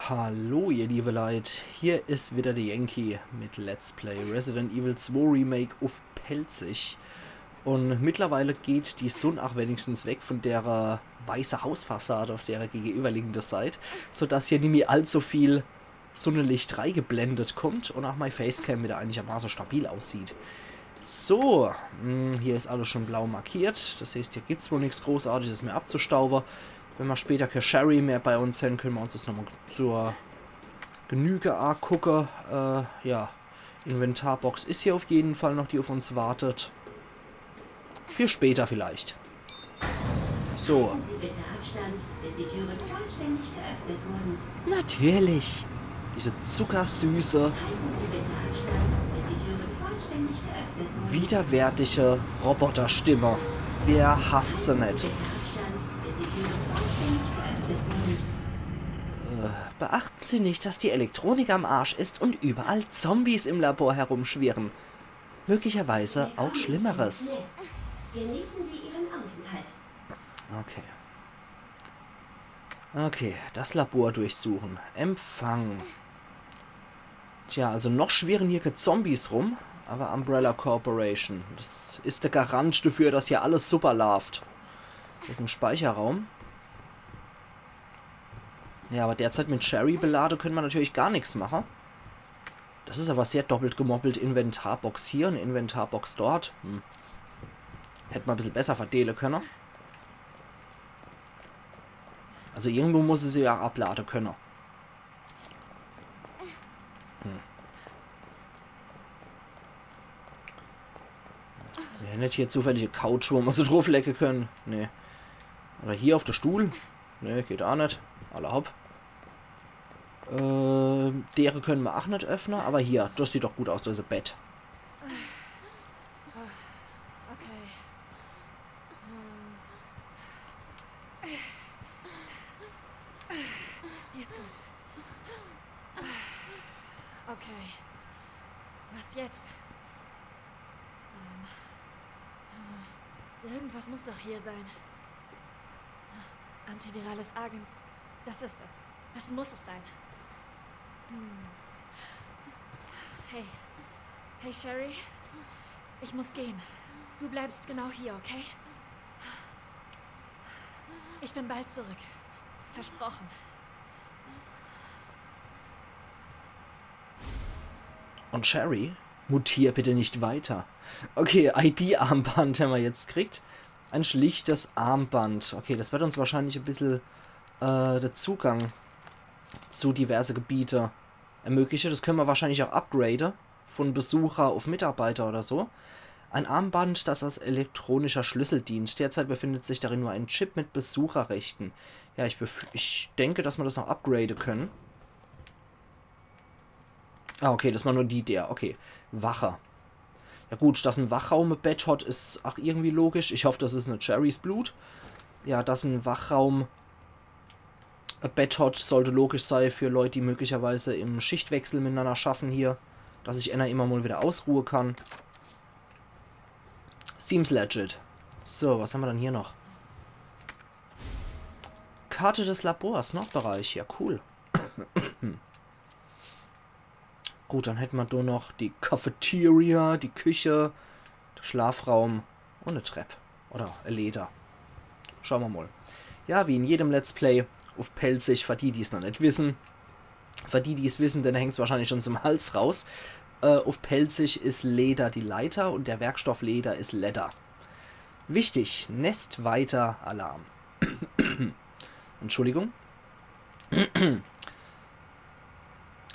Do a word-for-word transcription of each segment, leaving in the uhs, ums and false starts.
Hallo ihr liebe Leit, hier is wieder de Yankee mit Let's Play Resident Evil zwei Remake uff Pälzisch. Un mittlerweile geht die Sunn ach wenigstens weg von dere, äh, weiße Hausfassade uff dere, äh, gegenüberliegende Seit, sodass hier nimmi allzu viel Sunnelicht reigeblendet kommt un ach mei Facecam wieder einigermaße stabil aussieht. So, hm, hier is alles schon blau markiert. Das heißt, hier gibt's wohl nix Großartiges mehr abzustaube. Wenn mer später kä Sherry mehr bei uns hän, könne mer uns das nochmal zur Genüge agucke. Äh, ja. Inventarbox is hier uff jeden Fall noch, die uff uns wartet. Für später vielleicht. So. Halten Sie bitte Abstand, bis die Türen vollständig geöffnet wurden. Natürlich. Diese zuckersüße, Halten Sie bitte Abstand, bis die Türen vollständig geöffnet wurden. Widerwärtige Roboterstimme. Wer hasst se net? Halten Sie bitte Abstand, bis die Türen vollständig geöffnet wurden. Äh, beachten Sie nicht, dass die Elektronik am Arsch ist und überall Zombies im Labor herumschwirren. Möglicherweise auch Schlimmeres. Willkommen im Nest. Genießen Sie Ihren Aufenthalt. Okay. Okay, das Labor durchsuchen. Empfang. Tja, also noch schwirren hier kä Zombies rum, aber Umbrella Corporation, das is de Garant dafür, dass hier alles super laaft. Hier is en Speicherraum. Ja, aber derzeit mit Sherry belade könne mer natürlich gar nix mache. Das is aber sehr doppelt gemoppelt. Inventarbox hier un Inventarbox dort. Hm. Hätt mer e bissel besser verdeele könne. Also irgendwo muss ich se ja ablade könne. Hm. Wär net hier zufällig e Couch, wo mer se drufflege könne? Nee. Oder hier uff de Stuhl? Nee, geht ach net. Alla hopp. Ähm, dere könne mer ach net öffne, aber hier, das sieht doch gut aus, das is e Bett. Okay. Ähm. Hier ist gut. Okay. Was jetzt? Ähm. Irgendwas muss doch hier sein. Antivirales Agens. Das ist es. Das muss es sein. Hm. Hey. Hey, Sherry. Ich muss gehen. Du bleibst genau hier, okay? Ich bin bald zurück. Versprochen. Und Sherry, mutier bitte nicht weiter. Okay, I-D-Armband hämmer jetzt kriegt. Ein schlichtes Armband. Okay, das wird uns wahrscheinlich e bissel, äh, de Zugang zu diverse Gebiete ermögliche. Das könne mer wahrscheinlich auch upgrade. Von Besucher auf Mitarbeiter oder so. Ein Armband, das als elektronischer Schlüssel dient. Derzeit befindet sich darin nur ein Chip mit Besucherrechten. Ja, ich bef-, ich denke, dass mer das noch upgrade könne. Ah, okay, das war nur die, der. Okay. Wache. Ja gut, dass en Wachraum e Bett hat, is ach irgendwie logisch. Ich hoff, das is net Sherrys Blut. Ja, dass en Wachraum e Bett hat, sollte logisch sei für Leut, die möglicherweise im Schichtwechsel mitenanner schaffe hier, dass sich eener immer mal wieder ausruhe kann. Seems legit. So, was hämmer dann hier noch? Karte des Labors, Nordbereich. Ja, cool. Gut, dann hätte mer do noch die Cafeteria, die Küche, de Schlafraum un e Trepp. Oder e Leder. Schaue mer mal. Ja, wie in jedem Let's Play, uff Pälzisch, für die, die's noch net wissen. Für die, die's wissen, denne hängt's wahrscheinlich schon zum Hals raus. Äh, uff Pälzisch is Leder die Leiter und der Werkstoff Leder is Ledder. Wichtig, Nest weiter, Alarm. Entschuldigung.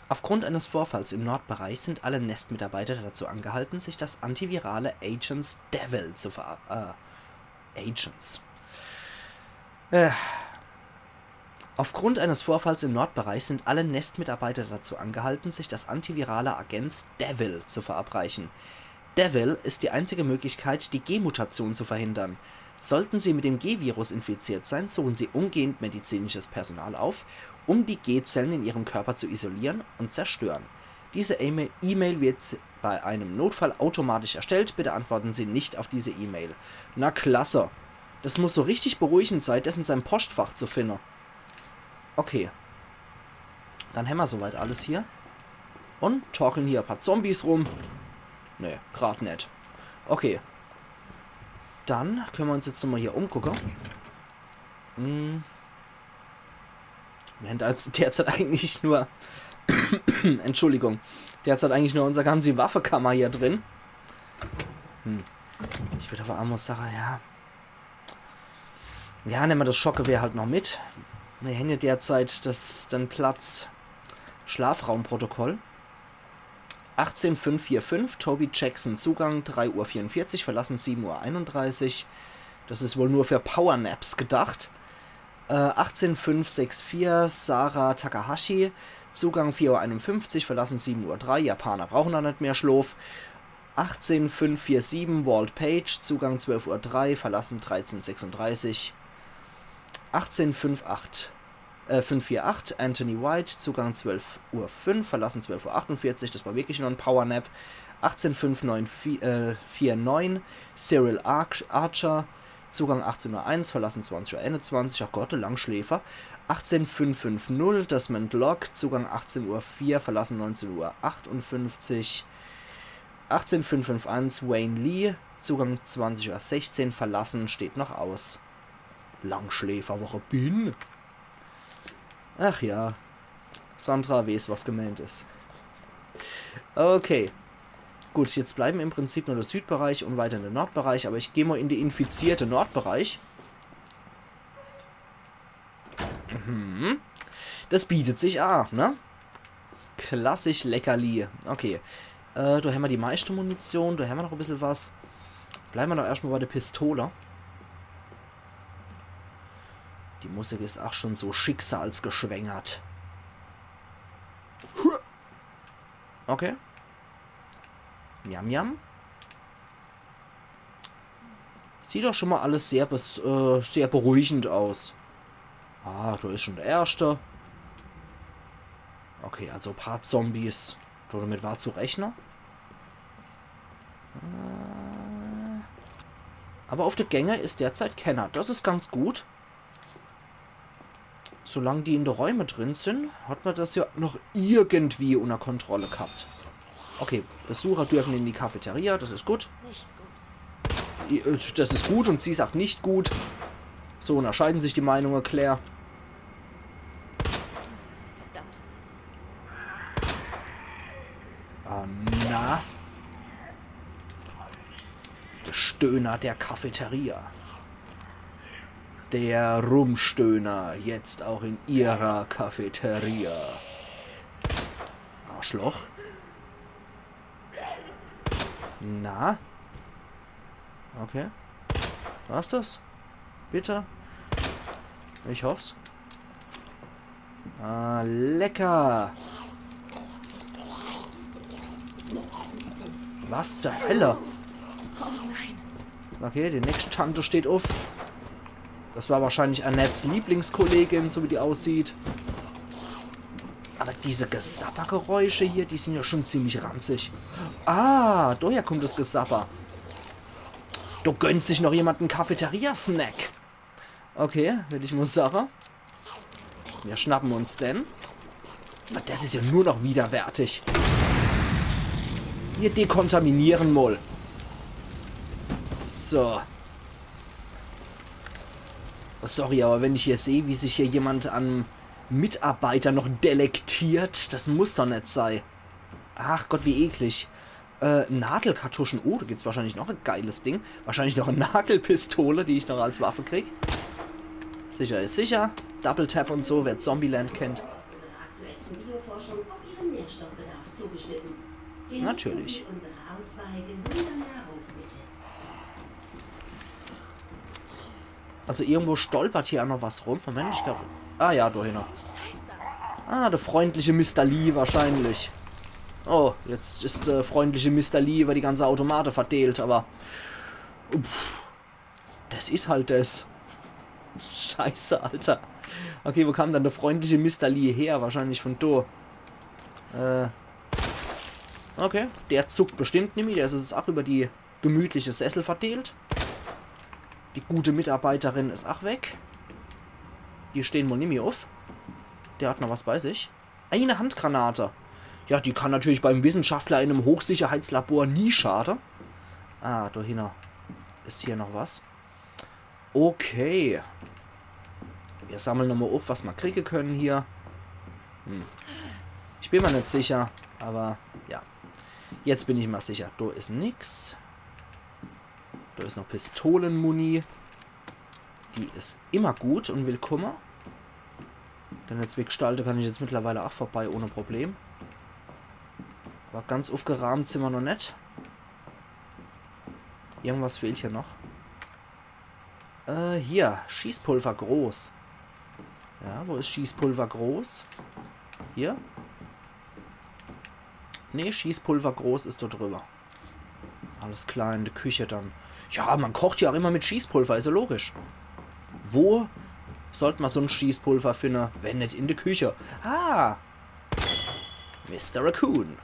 Aufgrund eines Vorfalls im Nordbereich sind alle Nest-Mitarbeiter dazu angehalten, sich das antivirale Agents Devil zu ver-, äh, Agents. Äh. Aufgrund eines Vorfalls im Nordbereich sind alle Nest-Mitarbeiter dazu angehalten, sich das antivirale Agens Devil zu verabreichen. Devil ist die einzige Möglichkeit, die G-Mutation zu verhindern. Sollten Sie mit dem G-Virus infiziert sein, suchen Sie umgehend medizinisches Personal auf, um die G-Zellen in Ihrem Körper zu isolieren und zerstören. Diese E-Mail, E-Mail wird bei einem Notfall automatisch erstellt. Bitte antworten Sie nicht auf diese E-Mail. Na klasse. Das muss so richtig beruhigend sei, das in seinem Postfach zu finde. Okay. Dann hämmer soweit alles hier. Un torkeln hier e paar Zombies rum. Nee, grad net. Okay. Dann könne mer uns jetzt nochmal hier umgucke. Hm. Mir hän als derzeit eigentlich nur, Entschuldigung, derzeit eigentlich nur unser ganze Waffekammer hier drin. Hm. Ich würd awwer aa mol sage, ja. Ja, nemme mer das Schockgewehr halt noch mit. Mir hän ja derzeit das, den Platz Schlafraumprotokoll. Achtzehn fünf vier fünf, Toby Jackson, Zugang drei Uhr vierundvierzig, Verlassen sieben Uhr einunddreißig. Das is wohl nur für Powernaps gedacht. Äh, achtzehn fünf sechs vier, Sarah Takahashi, Zugang vier Uhr einundfünfzig, Verlassen sieben Uhr drei, Japaner brauchen do net mehr Schlof. Achtzehn fünf vier sieben, Walt Page, Zugang zwölf Uhr drei, Verlassen dreizehn sechsunddreißig. Achtzehn fünf acht, äh, fünf vier acht, Anthony White, Zugang zwölf Uhr fünf, Verlassen zwölf Uhr achtundvierzig, das war wirklich nur en Powernap. Achtzehn fünf neun vier, äh, vier neun, Cyril Arch-, Archer, Zugang achtzehn Uhr eins, Verlassen zwanzig Uhr einundzwanzig, ach Gott, de Langschläfer. Achtzehn fünf fünf null, Desmond Locke, Zugang achtzehn Uhr vier, Verlassen neunzehn Uhr achtundfünfzig. Achtzehn fünf fünf eins, Wayne Lee, Zugang zwanzig Uhr sechzehn, Verlassen steht noch aus. Langschläfer, wo ich bin. Ach ja. Sandra weeß, was gemeint is. Okay. Gut, jetzt bleiben im Prinzip nur de Südbereich un weiter in de Nordbereich, awwer ich geh mol in de infizierte Nordbereich. Mhm. Das bietet sich aa, ne? Klassisch Leckerli. Okay. Äh, do hämmer die meischte Munition, do hämmer noch e bissel was. Bleiben mer doch erscht mol bei de Pistole. Die Musik is ach schon so schicksalsgeschwängert. Okay. Miam, miam. Sieht doch schon mol alles sehr bes-, äh, sehr beruhigend aus. Ah, do is schon de erschte. Okay, also e paar Zombies. Domit war zu rechne. Äh, awwer uff de Gänge is derzeit kenner. Das is ganz gut. Solang die in de Räume drin sin, hat mer das ja noch irgendwie unner Kontrolle gehabt. Okay, Besucher dürfen in die Cafeteria, das is gut. Nicht gut. I-, äh, das is gut un sie sagt nicht gut. So unnerscheiden sich die Meinunge, Claire. Verdammt. Ah, na. De Stöhner der Cafeteria. Der Rumstöhner, jetzt auch in Ihrer Cafeteria. Arschloch. Na? Okay. War's das? Bitte? Ich hoff's. Ah, lecker. Was zur Hölle? Oh nein. Okay, die nächste Tante steht uff. Das war wahrscheinlich Annettes Lieblingskollegin, so wie die aussieht. Awwer diese Gesappergeräusche hier, die sin ja schon ziemlich ranzig. Ah, doher kummt das Gesapper. Do gönnt sich noch jemand en Cafeteria-Snack. Okay, würd ich mol sage. Mir schnappen uns den. Ah, das is ja nur noch widerwärtig. Mir dekontaminieren mol. So. Sorry, awwer wenn ich hier seh, wie sich hier jemand an Mitarbeiter noch delektiert, das muss doch net sei. Ach Gott, wie eklig. Äh, Nadelkartuschen. Oh, do gibt's wahrscheinlich noch e geiles Ding. Wahrscheinlich noch e Nagelpistole, die ich noch als Waffe krieg. Sicher is sicher. Double Tap un so, wer Zombieland kennt. Unserer aktuellsten Bioforschung auf Ihren Nährstoffbedarf zugeschnitten. Genießen Natürlich. Sie unsere Auswahl gesunder Nahrungsmittel. Also irgendwo stolpert hier aa noch was rum. Moment, ich glaab. Ah ja, do hinne. Ah, de freundliche Mister Lee wahrscheinlich. Oh, jetzt is de freundliche Mister Lee iwwer die ganze Automate verdeelt, awwer. Uff, das is halt das. Scheiße, Alter. Okay, wo kam dann de freundliche Mister Lee her? Wahrscheinlich von do. Äh. Okay, der zuckt bestimmt nimmi. Der is jetzt aa iwwer die gemütliche Sessel verdeelt. Die gute Mitarbeiterin is aa weg. Die stehn wohl nimmi uff. Der hat noch was bei sich. Eine Handgranate. Ja, die kann natürlich beim Wissenschaftler in einem Hochsicherheitslabor nie schade. Ah, do hinne is hier noch was. Okay. Mir sammle nochmal uff, was ma kriege könne hier. Hm. Ich bin ma net sicher, aber ja. Jetzt bin ich ma sicher. Do is nix. Do is noch Pistolemuni. Die is immer gut und willkumme. Denn jetzt Gestalte kann ich jetzt mittlerweile auch vorbei ohne Problem. Aber ganz uffgeraamt sin ma noch net. Irgendwas fehlt hier noch. Äh, hier. Schießpulver groß. Ja, wo is Schießpulver groß? Hier? Nee, Schießpulver groß is dort drüber. Alles klar, in der Küche dann. Ja, ma kocht ja auch immer mit Schießpulver, is ja logisch. Wo sollt ma so en Schießpulver finne, wenn net in der Küche? Ah! Mister Raccoon.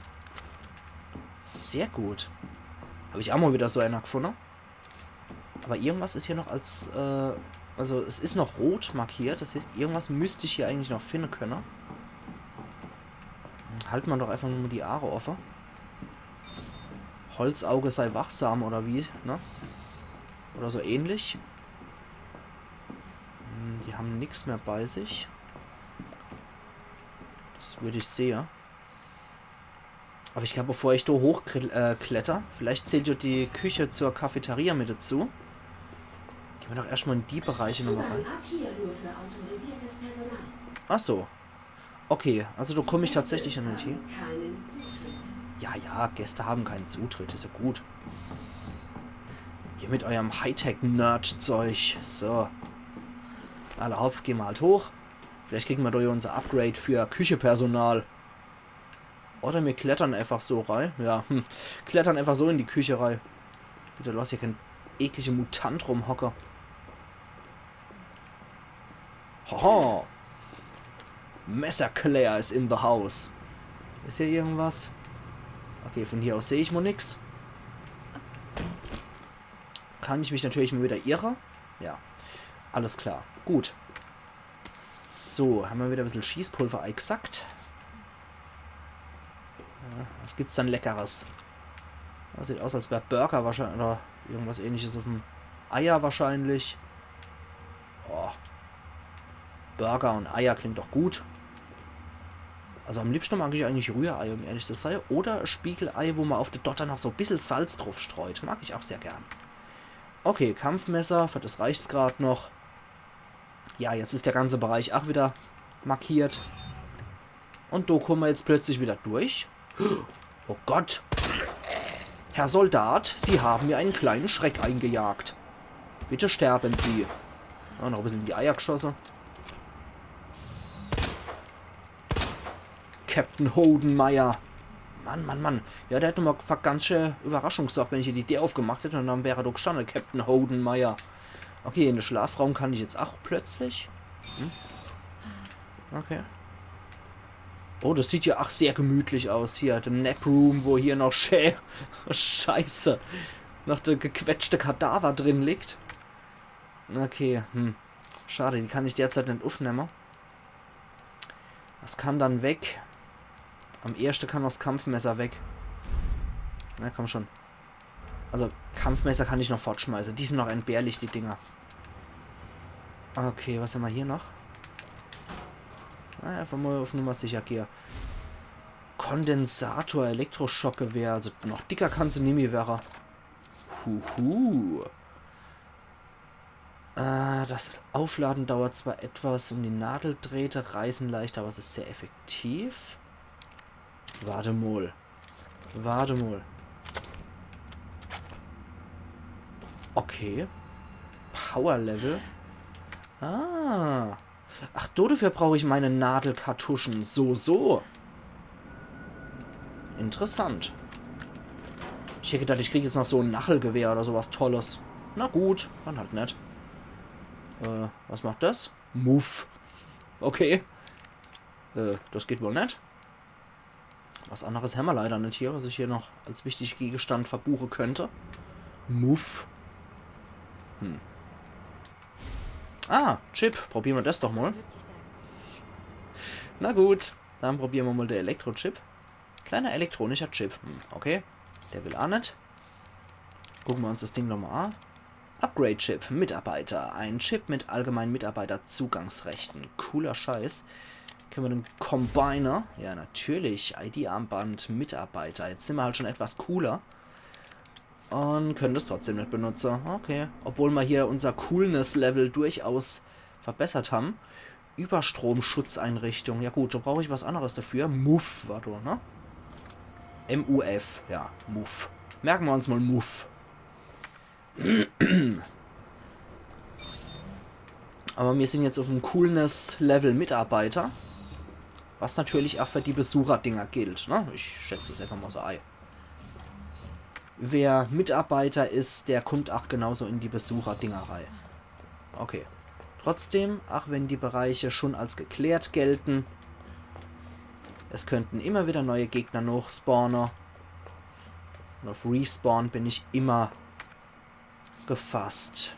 Sehr gut. Hab ich auch mal wieder so einer gefunde. Aber irgendwas is hier noch als, äh, also es is noch rot markiert, das heißt, irgendwas müsst ich hier eigentlich noch finde könne. Halt ma doch einfach nur die Aare offe. Holzauge sei wachsam oder wie, ne? Oder so ähnlich. Hm, die haben nix mehr bei sich. Das würd ich sehe. Aber ich glaub, bevor ich do hoch kl- äh, kletter, vielleicht zählt ja die Küche zur Cafeteria mit dazu. Gehn ma doch erscht mal in die Bereiche nochmal rein. Zugang ab hier nur für autorisiertes Personal. Ach so. Okay, also do komm ich tatsächlich an den Tee. Haben keinen Zutritt. Ja, ja, Gäste haben keinen Zutritt, is ja gut. Ihr mit eurem Hightech-Nerd-Zeug. So. Alla hopp, gehn ma halt hoch. Vielleicht kriegen ma doch hier unser Upgrade für Küchepersonal. Oder mir klettern einfach so rei. Ja, hm. Klettern einfach so in die Küche rei. Bitte lass hier kein ekliger Mutant rumhocke. Haha. Messer Claire is in the house. Is hier irgendwas? Okay, von hier aus seh ich mo nix. Kann ich mich natürlich mal wieder irre? Ja. Alles klar. Gut. So, haben ma wieder bissel Schießpulver eingesackt. Ja, was gibt's dann Leckeres? Das sieht aus, als wär Burger wahrscheinlich oder irgendwas ähnliches auf dem Eier wahrscheinlich. Oh. Burger und Eier klingt doch gut. Also am liebsten mag ich eigentlich Rührei, um ehrlich zu sein. Oder Spiegelei, wo ma auf der Dotter noch so bissel Salz drauf streut. Mag ich auch sehr gern. Okay, Kampfmesser, für das reicht's grad noch. Ja, jetzt is der ganze Bereich auch wieder markiert. Und do kommen wir jetzt plötzlich wieder durch. Oh Gott. Herr Soldat, Sie haben mir einen kleinen Schreck eingejagt. Bitte sterben Sie. Ah, noch ein bisschen in die Eier geschossen. Captain Hodenmeier. Mann, Mann, Mann. Ja, der hat nochmal ganz schön Überraschung gesorgt, wenn ich hier die Tür aufgemacht hätte und dann wäre da gestanden, Captain Hodenmeier. Okay, in den Schlafraum kann ich jetzt auch plötzlich. Hm? Okay. Oh, das sieht ja auch sehr gemütlich aus hier. Der Nap Room, wo hier noch Schä... Scheiße. Noch der gequetschte Kadaver drin liegt. Okay, hm. Schade, die kann ich derzeit nicht aufnehmen. Was kann dann weg? Am ehesten kann noch das Kampfmesser weg. Na komm schon. Also, Kampfmesser kann ich noch fortschmeißen. Die sind noch entbehrlich, die Dinger. Okay, was haben wir hier noch? Na, einfach mal auf Nummer sicher gehen. Kondensator, Elektroschockgewehr. Also noch dicker kann sie nimmi werre. Huhu. Äh, das Aufladen dauert zwar etwas und die Nadeldrähte reißen leicht, aber es ist sehr effektiv. Warte mal. Warte mal. Okay. Power Level. Ah. Ach, dafür brauche ich meine Nadelkartuschen. So, so. Interessant. Ich hätte gedacht, ich krieg jetzt noch so ein Nachelgewehr oder sowas Tolles. Na gut, dann halt net. Äh, was macht das? Muff. Okay. Äh, das geht wohl net. Was anderes haben wir leider nicht hier, was ich hier noch als wichtig Gegenstand verbuchen könnte. Muff. Hm. Ah, Chip. Probieren wir das doch mal. Na gut. Dann probiere mer mol de Elektrochip. Kleiner elektronischer Chip. Hm, okay. Der will aa net. Gucke mer uns das Ding nochmol an. Upgrade Chip, Mitarbeiter. Ein Chip mit allgemeinen Mitarbeiterzugangsrechten. Cooler Scheiß. Kenne mer den Combiner? Ja, natürlich. I D-Armband, Mitarbeiter. Jetzt sin mer halt schon etwas cooler. Un kenne das trotzdem net benutze. Okay. Obwohl mer hier unser Coolness-Level durchaus verbessert ham. Überstromschutzeinrichtung. Ja gut, do brauch ich was anderes dafür. Muff war do, ne? M U F. Ja, Muff. Merke mer uns mol Muff. Aber mir sin jetzt uff'm Coolness-Level Mitarbeiter. Was natürlich aa für die Besucherdinger gilt, ne? Ich schätz es einfach mol so ei. Wer Mitarbeiter is, der kummt aa genauso in die Besucherdinger rei. Okay. Trotzdem, aa wenn die Bereiche schon als geklärt gelte, es könnten immer wieder neue Gegner nochspawne. Un uff Respawn bin ich immer gefasst.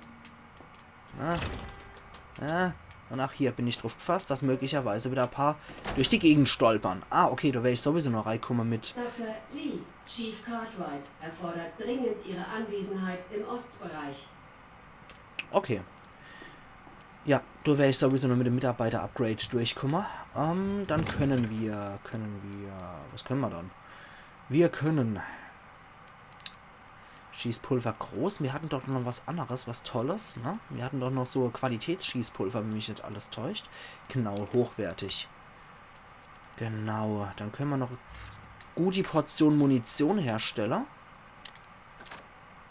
Ja. Ja. Un aa hier bin ich druff gefasst, dass möglicherweise wieder e paar durch die Gegend stolpere. Ah, okay, do wer ich sowieso noch reikumme mit. Doktor Lee, Chief Cartwright erfordert dringend Ihre Anwesenheit im Ostbereich. Okay. Ja, do wer ich sowieso noch mit dem Mitarbeiter-Upgrade durchkumme. Ähm, dann kenne mer, kenne mer, was kenne mer dann? Mir kenne Schießpulver groß. Mir hatte doch noch was anderes, was Tolles, ne? Mir hatte doch noch so Qualitätsschießpulver, wenn mich net alles täuscht. Genau, hochwertig. Genau, dann kenne mer noch gut die Portion Munition herstelle.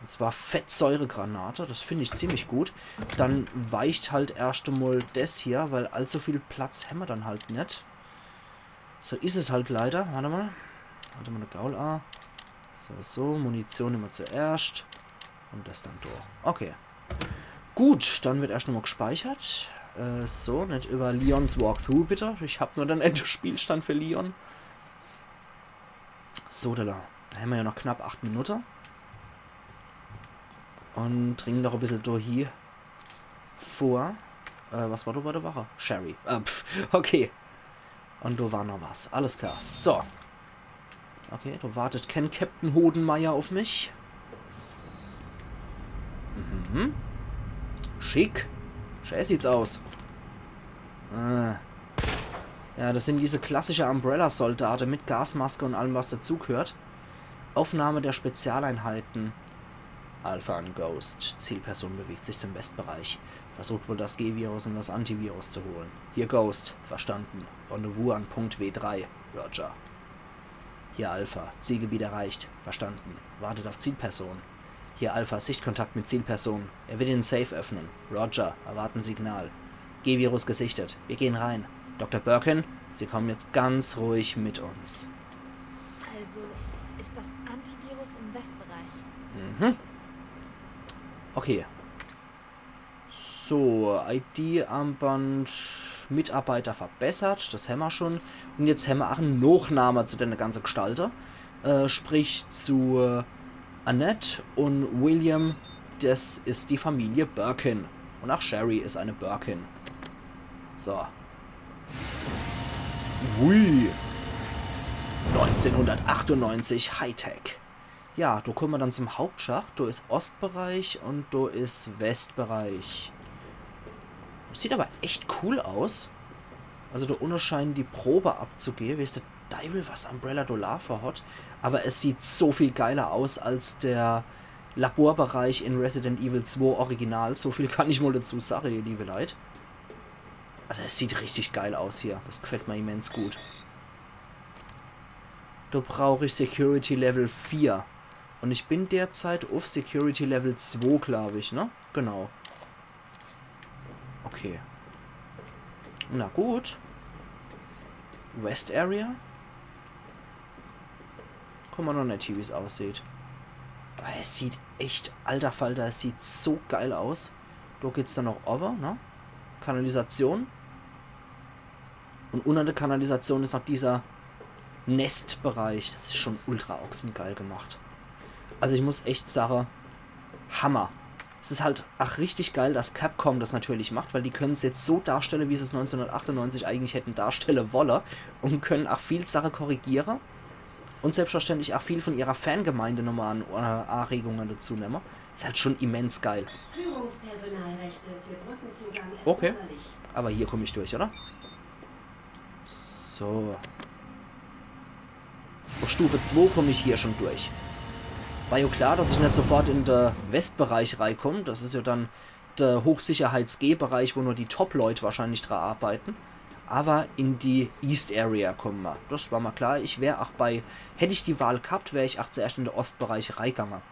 Un zwar Fettsäuregranate, das find ich ziemlich gut. Dann weicht halt erscht emol des hier, weil allzu viel Platz hämmer dann halt net. So is es halt leider. Wart emol. Wart emol, de Gaul a. So, so, Munition immer zuerscht. Un das dann durch. Okay. Gut, dann wird erscht nochmol gespeichert. Äh, so, net über Leons Walkthrough, bitte. Ich hab nur den Endspielstand für Leon. So, da, da hämmer ja noch knapp acht Minute. Un dringe noch e bissel do hie vor. Äh, was war do bei de Wache? Sherry. Äh, pf, okay. Un do war noch was. Alles klar. So. Okay, do wartet kän Captain Hodenmeier uff mich. Mhm. Schick. Schä sieht's aus. Äh. Ja, das sin diese klassische Umbrella-Soldate mit Gasmaske un allem, was dazugehört. Aufnahme der Spezialeinheiten. Alpha an Ghost. Zielperson bewegt sich zum Westbereich. Versucht wohl das G-Virus un das Antivirus zu holen. Hier Ghost. Verstanden. Rendezvous an Punkt W drei. Roger. Hier Alpha. Zielgebiet erreicht. Verstanden. Wartet auf Zielperson. Hier Alpha. Sichtkontakt mit Zielperson. Er will den Safe öffnen. Roger. Erwarten Signal. G-Virus gesichtet. Wir gehen rein. Doktor Birkin, Sie kommen jetzt ganz ruhig mit uns. Also ist das Antivirus im Westbereich. Mhm. Okay. So, I D-Armband, Mitarbeiter verbessert, das hämmer schon. Un jetzt hämmer ach en Nochname zu denne ganze Gestalte. Äh, sprich zu, äh, Annette un William, das is die Familie Birkin. Un ach Sherry is eine Birkin. So. Ui. Neunzehnhundertachtundneunzig Hightech. Ja, do kumme mer dann zum Hauptschacht. Do is Ostbereich un do is Westbereich. Sieht aber echt cool aus. Also do unne scheinen die Probe abzugehe. Weeß de Deiwel, was Umbrella do vorhat. Aber es sieht so viel geiler aus als der Laborbereich in Resident Evil zwei Original. So viel kann ich mol dazu sage, ihr liebe Leit. Also es sieht richtig geil aus hier. Das gefällt mir immens gut. Do brauch ich Security Level vier. Un ich bin derzeit uff Security Level zwei, glaub ich, ne? Genau. Okay. Na gut. West Area. Guck mol noch net, wie's aussieht. Aber es sieht echt, alter Falter, es sieht so geil aus. Do geht's dann noch owwe, ne? Kanalisation. Un unner de Kanalisation is noch dieser Nestbereich. Das is schon ultra ochsengeil gemacht. Also ich muss echt sage, Hammer. Es is halt ach richtig geil, dass Capcom das natürlich macht, weil die können's jetzt so darstelle, wie sie's neunzehnhundertachtundneunzig eigentlich hätten darstelle wolle, und können ach viel Sache korrigiere und selbstverständlich ach viel von ihrer Fangemeinde nochmal an äh, Anregunge dazu nemme. Is halt schon immens geil. Führungspersonalrechte für Brückenzugang Okay. Erforderlich. Aber hier komm ich durch, oder? So. Auf Stufe zwei komm ich hier schon durch. War ja klar, dass ich net sofort in de Westbereich reikomm. Das is ja dann de Hochsicherheits-G-Bereich, wo nur die Top-Leut wahrscheinlich dra arbeiten. Aber in die East Area komme mer. Das war mer klar. Ich wär ach bei, hätt ich die Wahl gehabt, wär ich ach zuerscht in de Ostbereich reigange.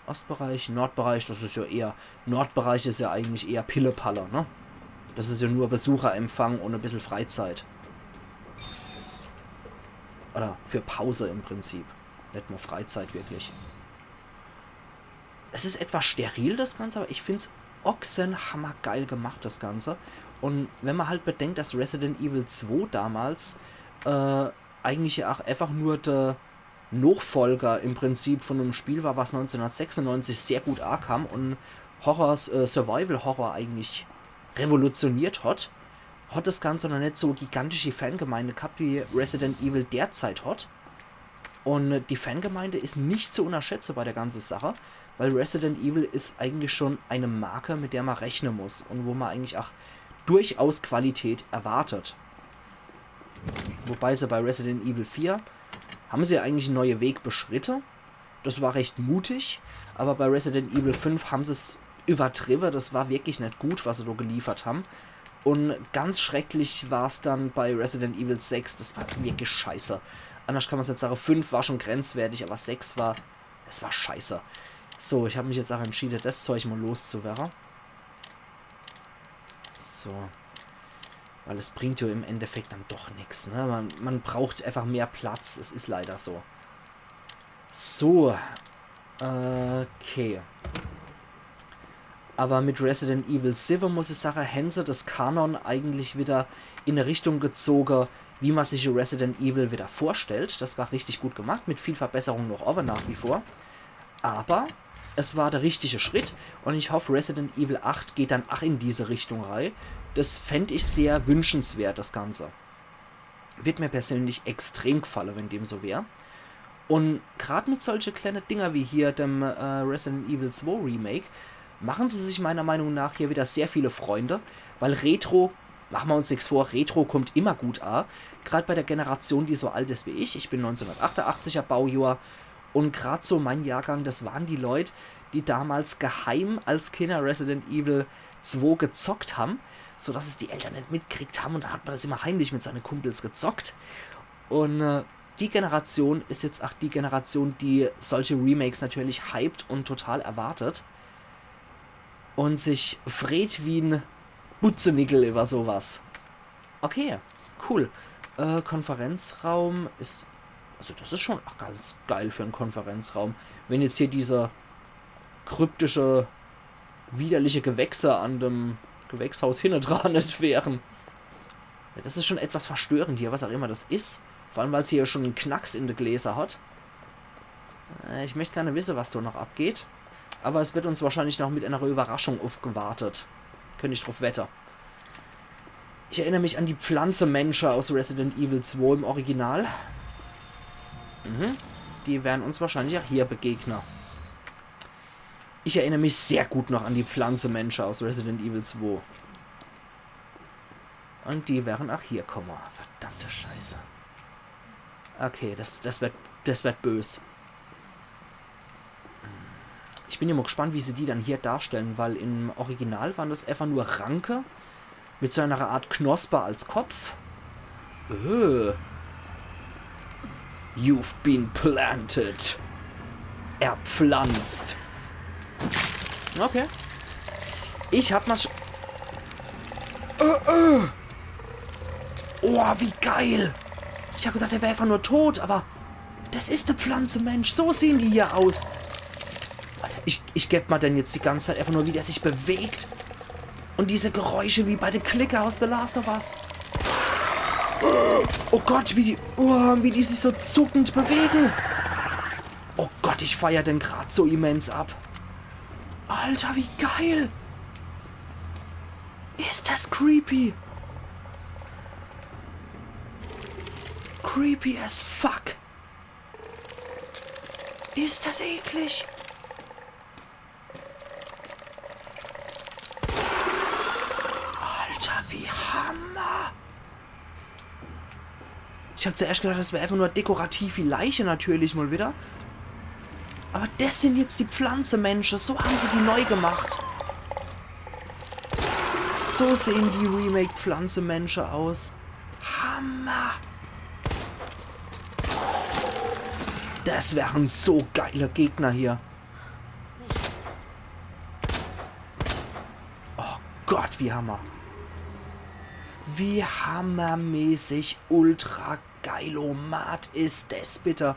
Ostbereich, Nordbereich, das is ja eher, Nordbereich is ja eigentlich eher Pillepalle, ne? Das is ja nur Besucherempfang und e bissel Freizeit. Oder für Pause im Prinzip. Net nur Freizeit wirklich. Es is etwas steril, das Ganze, aber ich find's ochsenhammergeil gemacht, das Ganze. Und wenn man halt bedenkt, dass Resident Evil zwei damals äh, eigentlich ja auch einfach nur der Nachfolger im Prinzip von einem Spiel war, was neunzehnhundertsechsundneunzig sehr gut ankam und Horror, äh, Survival Horror eigentlich revolutioniert hat, hat das Ganze noch net so gigantische Fangemeinde gehabt, wie Resident Evil derzeit hat. Und die Fangemeinde is nicht zu unterschätze bei der ganzen Sache, weil Resident Evil is eigentlich schon eine Marke, mit der man rechnen muss und wo man eigentlich auch durchaus Qualität erwartet. Wobei sie bei Resident Evil vier haben sie ja eigentlich einen neuen Weg beschritten. Das war recht mutig, aber bei Resident Evil fünf haben sie es übertrieben. Das war wirklich net gut, was sie da geliefert haben. Und ganz schrecklich war's dann bei Resident Evil sechs. Das war wirklich scheiße. Anders kann man's net sagen. Fünf war schon grenzwertig, aber sechs war, es war scheiße. So, ich hab mich jetzt auch entschieden, das Zeug mal loszuwerden. So. Weil es bringt ja im Endeffekt dann doch nix, ne? Man, man braucht einfach mehr Platz. Es is leider so. So. Okay. Aber mit Resident Evil sieben, muss ich sagen, haben sie das Kanon eigentlich wieder in eine Richtung gezogen, wie man sich Resident Evil wieder vorstellt. Das war richtig gut gemacht, mit viel Verbesserung noch offen nach wie vor. Aber es war der richtige Schritt und ich hoffe, Resident Evil acht geht dann auch in diese Richtung rein. Das fänd ich sehr wünschenswert, das Ganze. Wird mir persönlich extrem gefallen, wenn dem so wär. Und grad mit solche kleine Dinger wie hier dem äh, Resident Evil zwei Remake machen sie sich meiner Meinung nach hier wieder sehr viele Freunde, weil Retro, machen wir uns nichts vor, Retro kommt immer gut an. Grad bei der Generation, die so alt ist wie ich, ich bin neunzehnhundertachtundachtziger Baujahr und grad so mein Jahrgang, das waren die Leute, die damals geheim als Kinder Resident Evil zwei gezockt haben, sodass es die Eltern nicht mitgekriegt haben und da hat man das immer heimlich mit seinen Kumpels gezockt. Und äh, die Generation ist jetzt auch die Generation, die solche Remakes natürlich hypt und total erwartet und sich freut wie ein Butzenickel über sowas. Okay, cool. Äh, Konferenzraum ist, also das ist schon auch ganz geil für einen Konferenzraum. Wenn jetzt hier diese kryptische, widerliche Gewächse an dem Gewächshaus hinne dran nicht wären. Ja, das ist schon etwas verstörend hier, was auch immer das ist. Vor allem, weil es hier schon einen Knacks in de Gläser hat. Äh, ich möchte gerne wissen, was da noch abgeht. Aber es wird uns wahrscheinlich noch mit einer Überraschung aufgewartet. Könnte ich drauf wetten. Ich erinnere mich an die Pflanzemensche aus Resident Evil zwei im Original. Mhm. Die werden uns wahrscheinlich auch hier begegnen. Ich erinnere mich sehr gut noch an die Pflanzemensche aus Resident Evil zwei. Und die werden auch hier kommen. Verdammte Scheiße. Okay, das, das wird, das wird bös. Ich bin ja mal gespannt, wie sie die dann hier darstellen, weil im Original waren das einfach nur Ranke mit so einer Art Knospe als Kopf. Äh. You've been planted. Erpflanzt. Okay. Ich hab mal sch- äh, äh. Oh, wie geil. Ich hab gedacht, der wär einfach nur tot, aber das ist eine Pflanze, Mensch. So sehen die hier aus. Alter, ich, ich geb mal denn jetzt die ganze Zeit einfach nur, wie der sich bewegt. Und diese Geräusche wie bei den Klicker aus The Last of Us. Oh Gott, wie die, oh, wie die sich so zuckend bewegen. Oh Gott, ich feier den grad so immens ab. Alter, wie geil! Is das creepy! Creepy as fuck! Is das eklig! Alter, wie Hammer! Ich hab zuerscht gedacht, das wär einfach nur dekorativ wie Leiche natürlich mal wieder. Aber das sind jetzt die Pflanzemensche. So haben sie die neu gemacht. So sehen die Remake-Pflanzemensche aus. Hammer! Das wären so geile Gegner hier. Oh Gott, wie Hammer. Wie hammermäßig ultra geilomat is des bitte.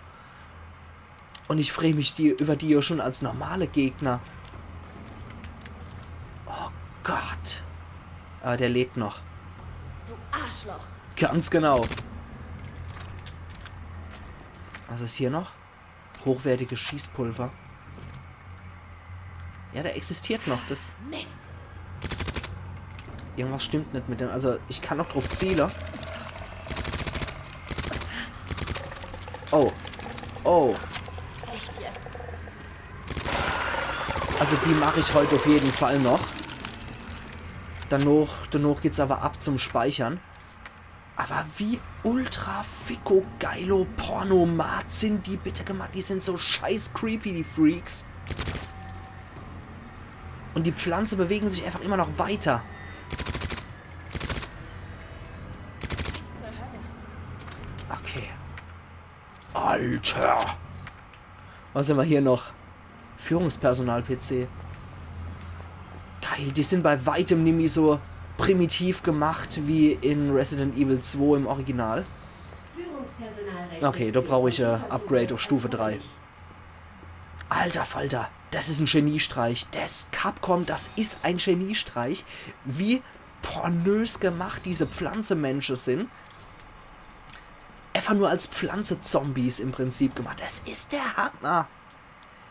Und ich free mich die, über die ja schon als normale Gegner. Oh Gott. Aber der lebt noch. Du Arschloch. Ganz genau. Was is hier noch? Hochwertiges Schießpulver. Ja, der existiert noch. Das, Mist. irgendwas stimmt nicht mit dem. Also, ich kann noch drauf ziele. Oh. Oh. Echt jetzt? Also, die mach ich heut auf jeden Fall noch. Danach, danach geht's aber ab zum Speichern. Aber wie ultra ficko geilo pornomat sind die bitte gemacht? Die sind so scheiß creepy, die Freaks. Und die Pflanze bewegen sich einfach immer noch weiter. Zur Hölle. Okay. Alter. Was haben wir hier noch? Führungspersonal-P C. Geil, die sind bei weitem nimmi so primitiv gemacht wie in Resident Evil zwei im Original. Führungspersonalrechte Okay, da brauch ich, äh, Upgrade auf Stufe drei. Alter Falter, das is en Geniestreich. Das Capcom, das is en Geniestreich. Wie pornös gemacht diese Pflanzemensche sind. Einfach nur als Pflanze-Zombies im Prinzip gemacht. Das is der Hammer.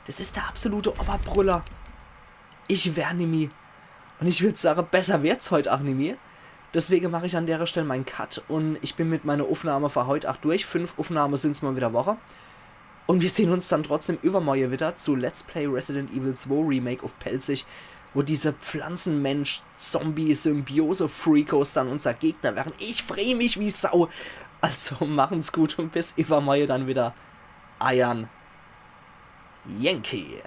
Das is der absolute Oberbrüller. Ich wär nimmi. Und ich würd sagen, besser werd's heut ach nimmi. Deswegen mach ich an dere Stelle mein Cut und ich bin mit meiner Aufnahme für heut ach durch. Fünf Aufnahme sind's mal wieder Woche. Und wir sehen uns dann trotzdem übermorje wieder zu Let's Play Resident Evil zwei Remake auf Pälzisch, wo diese Pflanzenmensch-Zombie-Symbiose-Freakos dann unser Gegner wären. Ich free mich wie Sau. Also machen's gut und bis übermorje dann wieder. Eiern Yankee.